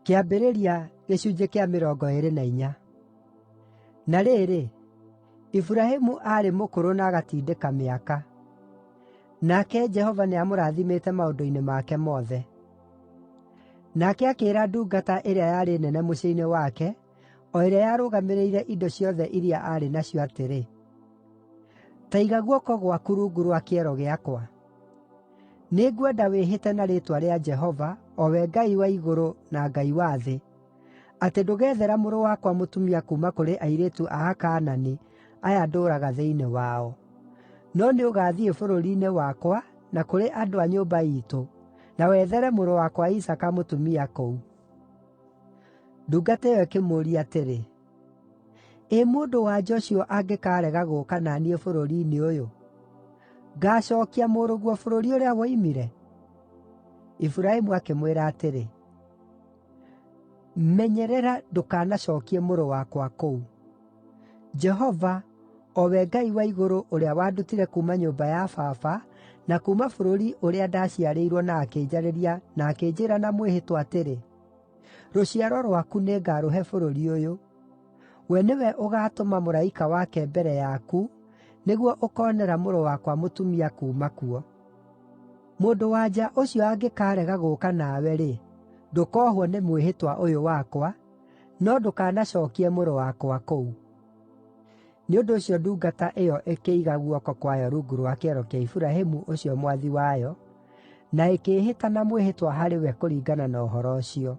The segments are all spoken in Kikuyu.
Kĩambĩrĩria gĩcunjĩ kĩa 24. Na rĩrĩ, Iburahĩmu aarĩ mũkũrũ na agatindĩka mĩaka, nake Jehova nĩamũrathimĩte maũndũ-inĩ make mothe. Nake akĩĩra ndungata ĩrĩa yarĩ nene mũciĩ-inĩ wake, o ĩrĩa yarũgamĩrĩire indo ciothe iria aarĩ nacio atĩrĩ, “Ta iga guoko gwaku rungu rwa kĩero gĩakwa. Nĩngwenda wĩhĩte na rĩĩtwa rĩa Jehova, o we Ngai wa igũrũ na Ngai wa thĩ, atĩ ndũgethera mũrũ wakwa mũtumia kuuma kũrĩ airĩtu a Akaanani aya ndũũraga thĩinĩ wao. No nĩũgathiĩ bũrũri-inĩ wakwa na kũrĩ andũ a nyũmba iitũ, na wethere mũrũ wakwa Isaaka mũtumia kũu.” Ndungata ĩyo ĩkĩmũũria atĩrĩ, “Ĩ mũndũ-wa-nja ũcio angĩkaarega gũũka na niĩ bũrũri-inĩ ũyũ? Ngaacookia mũrũguo bũrũri ũrĩa woimire?” Iburahĩmu akĩmwĩra atĩrĩ, “Menyerera ndũkanacookie mũrũ wakwa kũu. Jehova, o we Ngai wa igũrũ ũrĩa wandutire kuuma nyũmba ya baba na kuuma bũrũri ũrĩa ndaciarĩirwo na akĩnjarĩria na akĩnjĩĩra na mwĩhĩtwa atĩrĩ, 'Rũciaro rwaku nĩngarũhe bũrũri ũyũ,' we nĩwe ũgaatũma mũraika wake mbere yaku nĩguo ũkoonera mũrũ wakwa mũtumia kuuma kuo. Mũndũ-wa-nja ũcio angĩkaarega gũũka nawe-rĩ, ndũkohwo nĩ mwĩhĩtwa ũyũ wakwa, no ndũkanacookie mũrũ wakwa kũu.” Nĩ ũndũ ũcio ndungata ĩyo ĩkĩiga guoko kwayo rungu rwa kĩero kĩa Iburahĩmu ũcio mwathi wayo, na ĩkĩĩhĩta na mwĩhĩtwa harĩ we kũringana na ũhoro ũcio.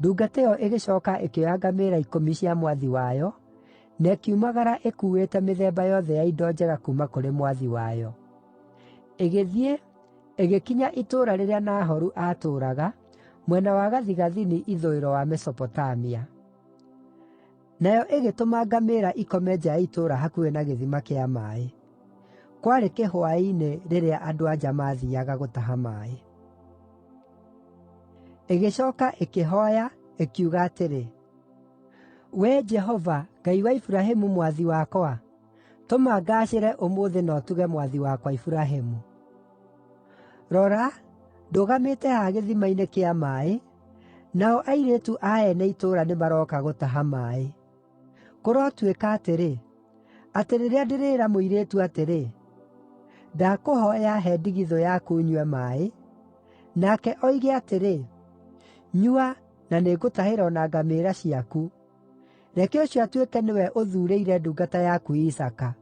Ndungata ĩyo ĩgĩcooka ĩkĩoya ngamĩĩra 10 cia mwathi wayo, na ĩkiumagara ĩkuuĩte mĩthemba yothe ya indo njega kuuma kũrĩ mwathi wayo. Ĩgĩthiĩ, ĩgĩkinya itũũra rĩrĩa Nahoru aatũũraga, mwena wa gathigathini ithũĩro wa Mesopotamia. Nayo ĩgĩtũma ngamĩĩra ikome nja ya itũũra hakuhĩ na gĩthima kĩa maaĩ. Kwarĩ kĩhwaĩ-inĩ rĩrĩa andũ-a-nja maathiiaga gũtaha maaĩ. Ĩgĩcooka ĩkĩhooya, ĩkiuga atĩrĩ, “Wee Jehova, Ngai wa Iburahĩmu mwathi wakwa, tũma ngaacĩre ũmũthĩ na ũtuge mwathi wakwa Iburahĩmu. Rora, ndũgamĩte haha gĩthima-inĩ kĩa maaĩ, nao airĩtu a ene itũũra nĩmarooka gũtaha maaĩ. Kũrotuĩka atĩrĩ, atĩ rĩrĩa ndĩrĩĩra mũirĩtu atĩrĩ, ‘Ndakũhooya he ndigithũ yaku nyue maaĩ,’ nake oige atĩrĩ, ‘Nyua, na nĩngũtahĩra o na ngamĩĩra ciaku,’ reke ũcio atuĩke nĩwe ũthuurĩire ndungata yaku Isaaka.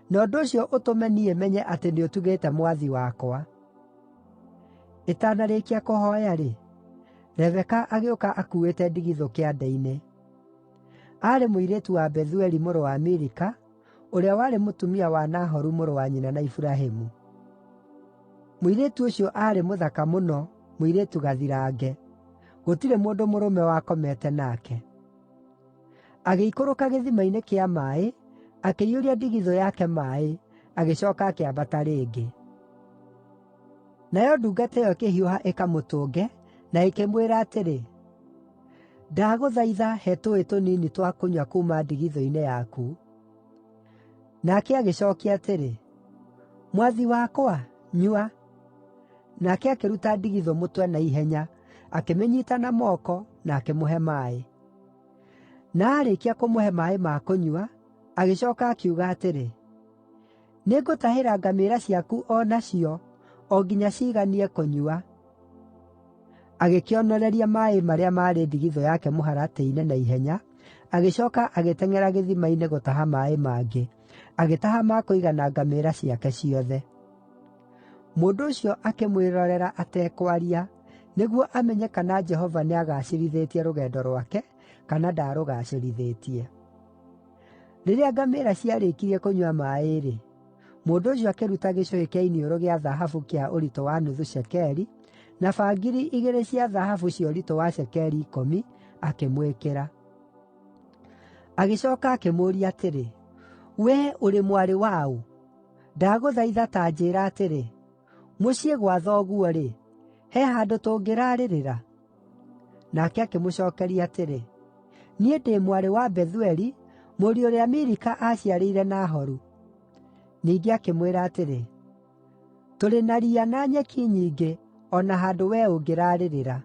Na ũndũ ũcio ũtũme niĩ menye atĩ nĩũtugĩte mwathi wakwa.” Ĩtanarĩkia kũhooya-rĩ, Rebeka agĩũka akuuĩte ndigithũ kĩande-inĩ. Aarĩ mũirĩtu wa Bethueli mũrũ wa Milika, ũrĩa warĩ mũtumia wa Nahoru mũrũ wa nyina na Iburahĩmu. Mũirĩtu ũcio aarĩ mũthaka mũno, mũirĩtu gathirange; gũtirĩ mũndũ mũrũme wakomete nake. Agĩikũrũka gĩthima-inĩ kĩa maaĩ, akĩiyũria ndigithũ yake maaĩ, agĩcooka akĩambata rĩngĩ. Nayo ndungata ĩyo ĩkĩhiũha ĩkamũtũnge, na ĩkĩmwĩra atĩrĩ, “Ndagũthaitha he tũũĩ tũnini twa kũnyua kuuma ndigithũ-inĩ yaku.” Nake agĩcookia atĩrĩ, “Mwathi wakwa, nyua.” Nake akĩruta ndigithũ mũtwe na ihenya, akĩmĩnyiita na moko, na akĩmũhe maaĩ. Na aarĩkia kũmũhe maaĩ ma kũnyua, agĩcooka akiuga atĩrĩ, “Nĩngũtahĩra ngamĩĩra ciaku o nacio, o nginya ciiganie kũnyua.” Agĩkĩonoreria maaĩ marĩa maarĩ ndigithũ yake mũharatĩ-inĩ na ihenya, agĩcooka agĩteng'era gĩthima-inĩ gũtaha maaĩ mangĩ, agĩtaha ma kũigana ngamĩĩra ciake ciothe. Mũndũ ũcio akĩmwĩrorera atekwaria, nĩguo amenye kana Jehova nĩagacĩrithĩtie rũgendo rwake kana ndaarũgacĩrithĩtie. Rĩrĩa ngamĩĩra ciarĩkirie kũnyua maaĩ-rĩ, mũndũ ũcio akĩruta gĩcũhĩ kĩa iniũrũ gĩa thahabu kĩa ũritũ wa nuthu cekeri, na bangiri igĩrĩ cia thahabu cia ũritũ wa cekeri ikũmi, akĩmwĩkĩra. Agĩcooka akĩmũũria atĩrĩ, “Wee ũrĩ mwarĩ wa ũ? Ndagũthaitha ta njĩĩra atĩrĩ, mũciĩ gwa thoguo-rĩ, he handũ tũngĩraarĩrĩra?” Nake akĩmũcookeria atĩrĩ, “Niĩ ndĩ mwarĩ wa Bethueli, mũriũ ũrĩa Milika aaciarĩire Nahoru.” Ningĩ akĩmwĩra atĩrĩ, “Tũrĩ na riya na nyeki nyingĩ o na handũ wee ũngĩraarĩrĩra.”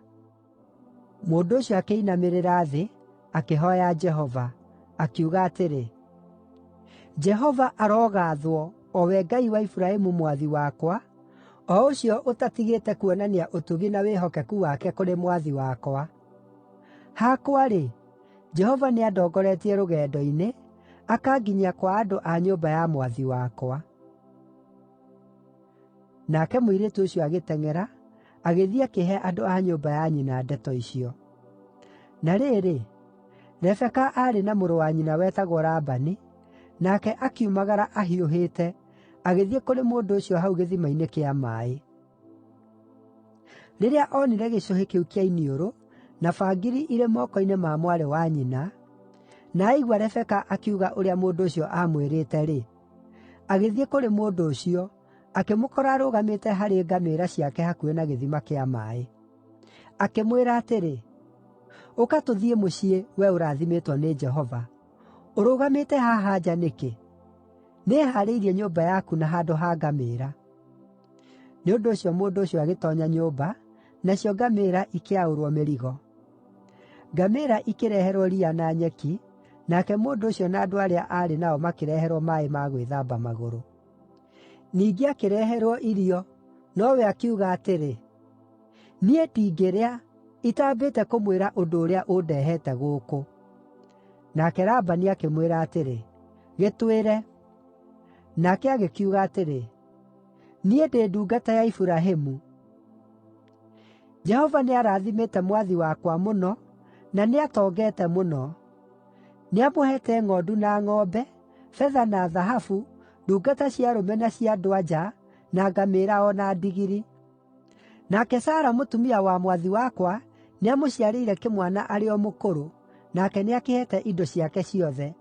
Mũndũ ũcio akĩinamĩrĩra thĩ, akĩhooya Jehova, akiuga atĩrĩ, “Jehova arogaathwo, o we Ngai wa Iburahĩmu mwathi wakwa, o ũcio ũtatigĩte kuonania ũtugi na wĩhokeku wake kũrĩ mwathi wakwa. Hakwa-rĩ, Jehova nĩandongoretie rũgendo-inĩ, akanginyia kwa andũ a nyũmba ya mwathi wakwa.” Nake mũirĩtu ũcio agĩteng'era, agĩthiĩ akĩhe andũ a nyũmba ya nyina ndeto icio. Na rĩrĩ, Rebeka aarĩ na mũrũ wa nyina wetagwo Labani, nake akiumagara ahiũhĩte agĩthiĩ kũrĩ mũndũ ũcio hau gĩthima-inĩ kĩa maaĩ. Rĩrĩa onire gĩcũhĩ kĩu kĩa iniũrũ, na bangiri irĩ moko-inĩ ma mwarĩ wa nyina, na aigua Rebeka akiuga ũrĩa mũndũ ũcio aamwĩrĩte-rĩ, agĩthiĩ kũrĩ mũndũ ũcio, akĩmũkora arũgamĩte harĩ ngamĩĩra ciake hakuhĩ na gĩthima kĩa maaĩ. Akĩmwĩra atĩrĩ, “Ũka tũthiĩ mũciĩ, wee ũrathimĩtwo nĩ Jehova. Ũrũgamĩte haha nja nĩkĩ? Nĩhaarĩirie nyũmba yaku na handũ ha ngamĩĩra.” Nĩ ũndũ ũcio mũndũ ũcio agĩtoonya nyũmba, nacio ngamĩĩra ikĩaũrwo mĩrigo. Ngamĩĩra ikĩreherwo riya na nyeki, nake mũndũ ũcio na andũ arĩa aarĩ nao makĩreherwo maaĩ ma gwĩthamba magũrũ. Ningĩ akĩreherwo irio, nowe akiuga atĩrĩ, “Niĩ ndingĩrĩa itambĩte kũmwĩra ũndũ ũrĩa ũndehete gũkũ.” Nake Labani akĩmwĩra atĩrĩ, “Gĩtwĩre.” Nake agĩkiuga atĩrĩ, “Niĩ ndĩ ndungata ya Iburahĩmu. Jehova nĩarathimĩte mwathi wakwa mũno, na nĩatongete mũno. Nĩamũheete ng'ondu na ng'ombe, betha na thahabu, ndungata cia arũme na cia andũ-a-nja, na ngamĩĩra o na ndigiri. Nake Sara mũtumia wa mwathi wakwa nĩamũciarĩire kĩmwana arĩ o mũkũrũ, nake nĩakĩheete indo ciake ciothe.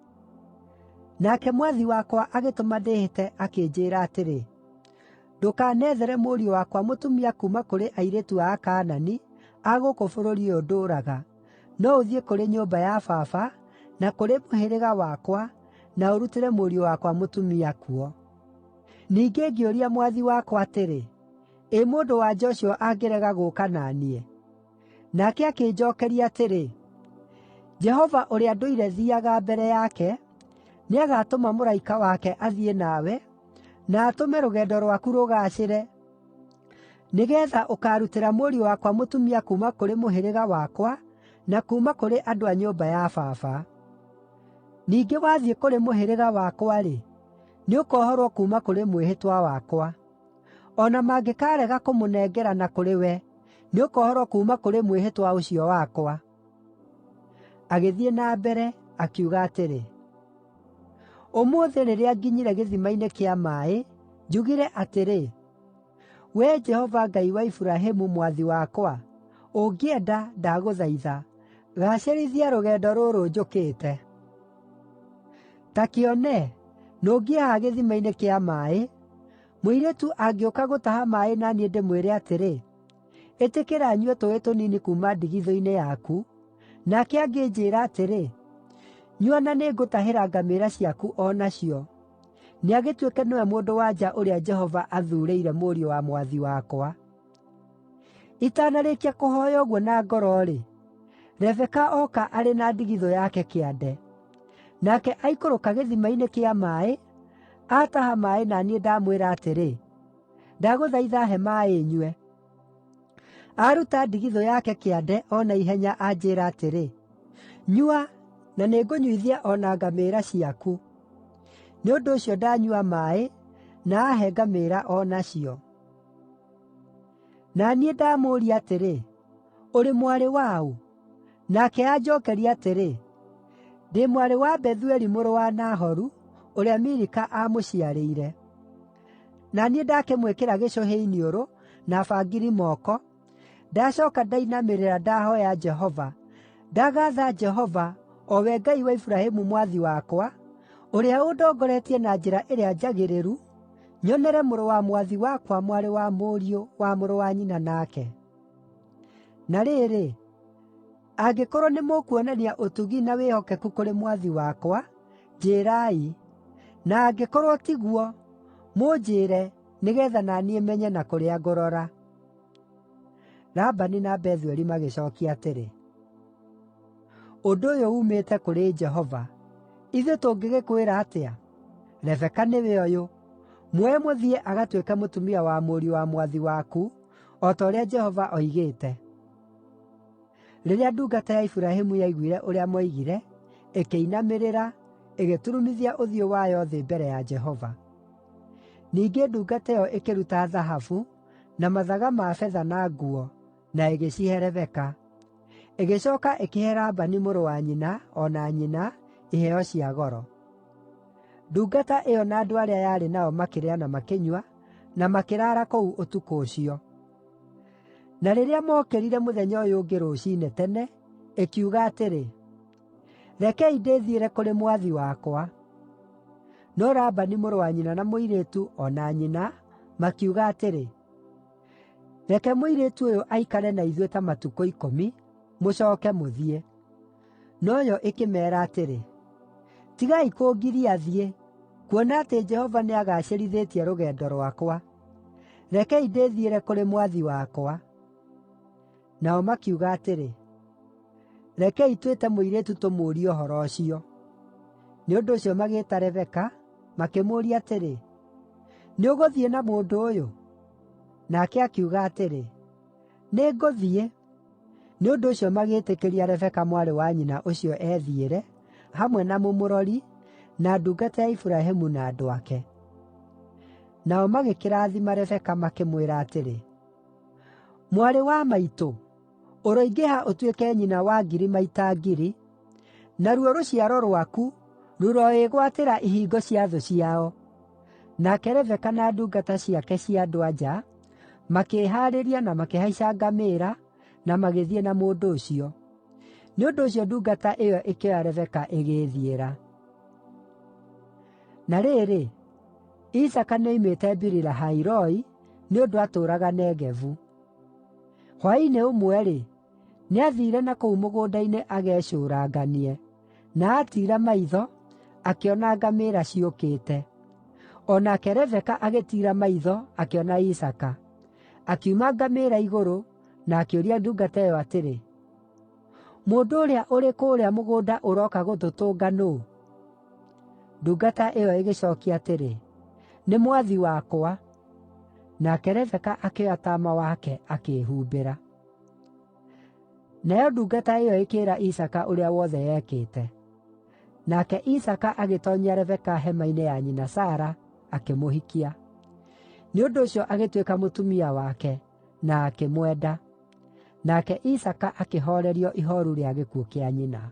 Nake mwathi wakwa agĩtũma ndĩĩhĩte akĩnjĩĩra atĩrĩ, 'Ndũkanethere mũriũ wakwa mũtumia kuuma kũrĩ airĩtu a Akaanani a gũkũ bũrũri ũyũ ndũũraga, no ũthiĩ kũrĩ nyũmba ya baba, na kũrĩ mũhĩrĩga wakwa, na ũrutĩre mũriũ wakwa mũtumia kuo.' Ningĩ ngĩũria mwathi wakwa atĩrĩ, 'Ĩ mũndũ-wa-nja ũcio angĩrega gũũka na niĩ?' Nake akĩnjookeria atĩrĩ, 'Jehova ũrĩa ndũire thiiaga mbere yake, nĩagatũma mũraika wake athiĩ nawe, na atũme rũgendo rwaku rũgaacĩre, nĩgeetha ũkaarutĩra mũriũ wakwa mũtumia kuuma kũrĩ mũhĩrĩga wakwa na kuuma kũrĩ andũ a nyũmba ya baba. Ningĩ wathiĩ kũrĩ mũhĩrĩga wakwa-rĩ, nĩũkohorwo kuuma kũrĩ mwĩhĩtwa wakwa. O na mangĩkaarega kũmũnengera na kũrĩ we, nĩũkohorwo kuuma kũrĩ mwĩhĩtwa ũcio wakwa.’ Agĩthiĩ na mbere, akiuga atĩrĩ, ‘Ũmũthĩ rĩrĩa nginyire gĩthima-inĩ kĩa maaĩ, njugire atĩrĩ, “Wee Jehova Ngai wa Iburahĩmu mwathi wakwa, ũngĩenda, ndagũthaitha, gaacĩrithia rũgendo rũrũ njũkĩte. Ta kĩone, nũngiĩ haha gĩthima-inĩ kĩa maaĩ, mũirĩtu angĩũka gũtaha maaĩ na niĩ ndĩmwĩre atĩrĩ, ‘Ĩtĩkĩra nyue tũũĩ tũnini kuuma ndigithũ-inĩ yaku,’ nake angĩnjĩĩra atĩrĩ, ‘Nyua na nĩngũtahĩra ngamĩĩra ciaku o nacio,’ nĩagĩtuĩke nĩwe mũndũ-wa-nja ũrĩa Jehova athuurĩire mũriũ wa mwathi wakwa. Itanarĩkia kũhooya ũguo na ngoro-rĩ, Rebeka oka arĩ na ndigithũ yake kĩande. Nake aikũrũka gĩthima-inĩ kĩa maaĩ, aataha maaĩ na niĩ ndamwĩra atĩrĩ, ‘Ndagũthaitha he maaĩ nyue.’ Aruta ndigithũ yake kĩande o na ihenya anjĩĩra atĩrĩ, ‘Nyua, na nĩngũnyuithia o na ngamĩĩra ciaku.’ Nĩ ũndũ ũcio ndanyua maaĩ, na aahe ngamĩĩra o nacio. Na niĩ ndamũũria atĩrĩ, ‘Ũrĩ mwarĩ wa ũ?’ Nake anjookeria atĩrĩ, ‘Ndĩ mwarĩ wa Bethueli mũrũ wa Nahoru, ũrĩa Milika aamũciarĩire.’ Na niĩ ndakĩmwĩkĩra gĩcũhĩ iniũrũ, na bangiri moko, ndacooka ndainamĩrĩra ndahooya Jehova, ndagaatha Jehova, o we Ngai wa Iburahĩmu mwathi wakwa, ũrĩa ũndongoretie na njĩra ĩrĩa njagĩrĩru, nyonere mũrũ wa mwathi wakwa mwarĩ wa mũriũ wa mũrũ wa nyina nake. Na rĩrĩ, angĩkorwo nĩmũkuonania ũtugi na wĩhokeku kũrĩ mwathi wakwa, njĩĩrai; na angĩkorwo tiguo, mũnjĩĩre nĩgeetha na niĩ menye na kũrĩa ngũrora.” Labani na Bethueli magĩcookia atĩrĩ, Ũndũ ũyũ uumĩte kũrĩ Jehova. Ithuĩ tũngĩgĩkwĩra atĩa? Rebeka nĩwe ũyũ. Muoe mũthiĩ agatuĩke mũtumia wa mũriũ wa mwathi waku, o ta ũrĩa Jehova oigĩte.” Rĩrĩa ndungata ya Iburahĩmu yaiguire ũrĩa moigire, ĩkĩinamĩrĩra, ĩgĩturumithia ũthiũ wayo thĩ mbere ya Jehova. Ningĩ ndungata ĩyo ĩkĩruta thahabu, na mathaga ma betha na nguo, na ĩgĩcihe Rebeka. Ĩgĩcooka ĩkĩhe Labani mũrũ wa nyina, o na nyina, iheo cia goro. Ndungata ĩyo na andũ arĩa yarĩ nao makĩrĩa na makĩnyua, na makĩraara kũu ũtukũ ũcio. Na rĩrĩa mookĩrire mũthenya ũyũ ũngĩ rũciinĩ tene, ĩkiuga atĩrĩ, “Rekei ndĩthiĩre kũrĩ mwathi wakwa.” No Labani mũrũ wa nyina na mũirĩtu, o na nyina, makiuga atĩrĩ, “Reke mũirĩtu ũyũ aikare na ithuĩ ta matukũ 10, mũcooke mũthiĩ.” No yo ĩkĩmeera atĩrĩ, “Tigai kũngiria thiĩ, kuona atĩ Jehova nĩagacĩrithĩtie rũgendo rwakwa. Rekei ndĩthiĩre kũrĩ mwathi wakwa.” Nao makiuga atĩrĩ, “Rekei twĩte mũirĩtu tũmũũrie ũhoro ũcio.” Nĩ ũndũ ũcio magĩĩta Rebeka, makĩmũũria atĩrĩ, “Nĩũgũthiĩ na mũndũ ũyũ?” Nake akiuga atĩrĩ, “Nĩngũthiĩ.” Nĩ ũndũ ũcio magĩĩtĩkĩria Rebeka mwarĩ wa nyina ũcio ethiĩre, hamwe na mũmũrori, na ndungata ya Iburahĩmu na andũ ake. Nao magĩkĩrathima Rebeka makĩmwĩra atĩrĩ, “Mwarĩ wa maitũ, ũroingĩha ũtuĩke nyina wa ngiri maita ngiri, naruo rũciaro rwaku rũroĩgwatĩra ihingo cia thũ ciao.” Nake Rebeka na ndungata ciake cia andũ-a-nja makĩĩhaarĩria na makĩhaica ngamĩĩra na magĩthiĩ na mũndũ ũcio. Nĩ ũndũ ũcio ndungata ĩyo ĩkĩoya Rebeka ĩgĩĩthiĩra. Na rĩrĩ, Isaaka nĩoimĩte Biri-Lahai-Roi, nĩ ũndũ aatũũraga Negevu. Hwaĩ-inĩ ũmwe-rĩ, nĩathiire na kũu mũgũnda-inĩ agecũranganie, na aatiira maitho, akĩona ngamĩĩra ciũkĩte. O nake Rebeka agĩtiira maitho akĩona Isaaka. Akiuma ngamĩĩra igũrũ, na akĩũria ndungata ĩyo atĩrĩ, “Mũndũ ũrĩa ũrĩ kũũrĩa mũgũnda ũroka gũtũtũnga nũũ?” Ndungata ĩyo ĩgĩcookia atĩrĩ, “Nĩ mwathi wakwa.” Nake Rebeka akĩoya taama wake akĩĩhumbĩra. Nayo ndungata ĩyo ĩkĩĩra Isaaka ũrĩa wothe yekĩte. Nake Isaaka agĩtoonyia Rebeka hema-inĩ ya nyina Sara, akĩmũhikia. Nĩ ũndũ ũcio agĩtuĩka mũtumia wake, na akĩmwenda. Nake Isaaka akĩhoorerio ihooru rĩa gĩkuũ kĩa nyina.